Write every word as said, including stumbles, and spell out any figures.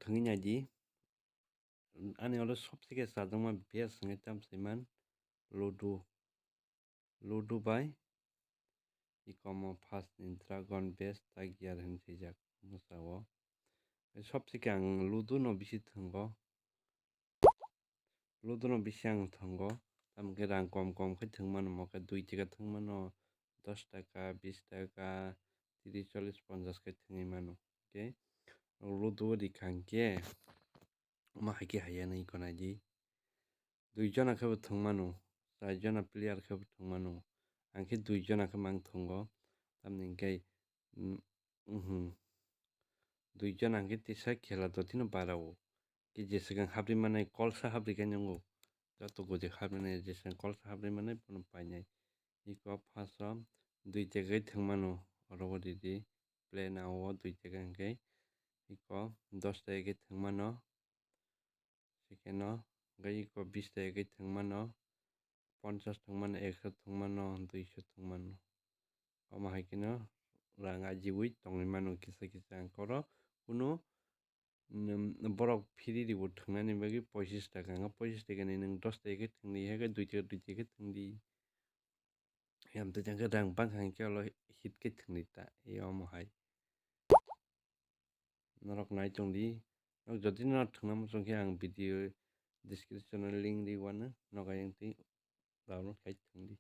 thwngwi naidi. Ani oro sobsike chajakma best hwnkhe tamo saiman ludo. Ludo bai ikomo first ni dragon best tiger hinwi swijak mwsao. Sobsike ang ludo no bisi thwngo. Ludo no bisi ang thwngo. Tamokhe rang kom kom khe thwngmano, mokhe dui taka thwngmano, dos taka, bis taka, tris, chollis, ponchash khe thwngwi mano. Hwnkhe ludo rikha hwnkhe omo hai khe haiya nai iko naidi. Dui jona khe bo thwngmano, char jona player khe bo thwngmano. Ang khe dui jona khe mang thwngo. Tamni hwnkhe, mm, mhm. Dui jona hwnkhe tisa khela dotino barao. Khe jeswkang hapri manai kolsa hapri khe nungo. Joto gojek hapri nai jeswkang kolsa hapri manai bono painai. Iko first o dui taka khe thwngmano, oro o ridi. Play now o dui taka hwnkhe iko dos taka khe thwngmano. Second o hwnkhe iko bis taka khe thwngmano, ponchash thwngmano, ekso thwngmano, duiso thwngmano. Omo hai kheno rang ajiui tongwi mano kisa kisa. Ang koro kunu, mm, borok phiri ribo thwngnani bagwi poichish taka, ang poichish taka ni nwng dos taka khe thwngdi, hai khe dui taka, dui taka khe thwngdi. Yang twi jang khe rang bang kha hwnkhe olo hit khe thwngdi ta, e omo hai. Norok nai tongdi. Nok jodi no thwngna muchung khe ang video description o link ri wano, nok ayang twi download khai thwngdi.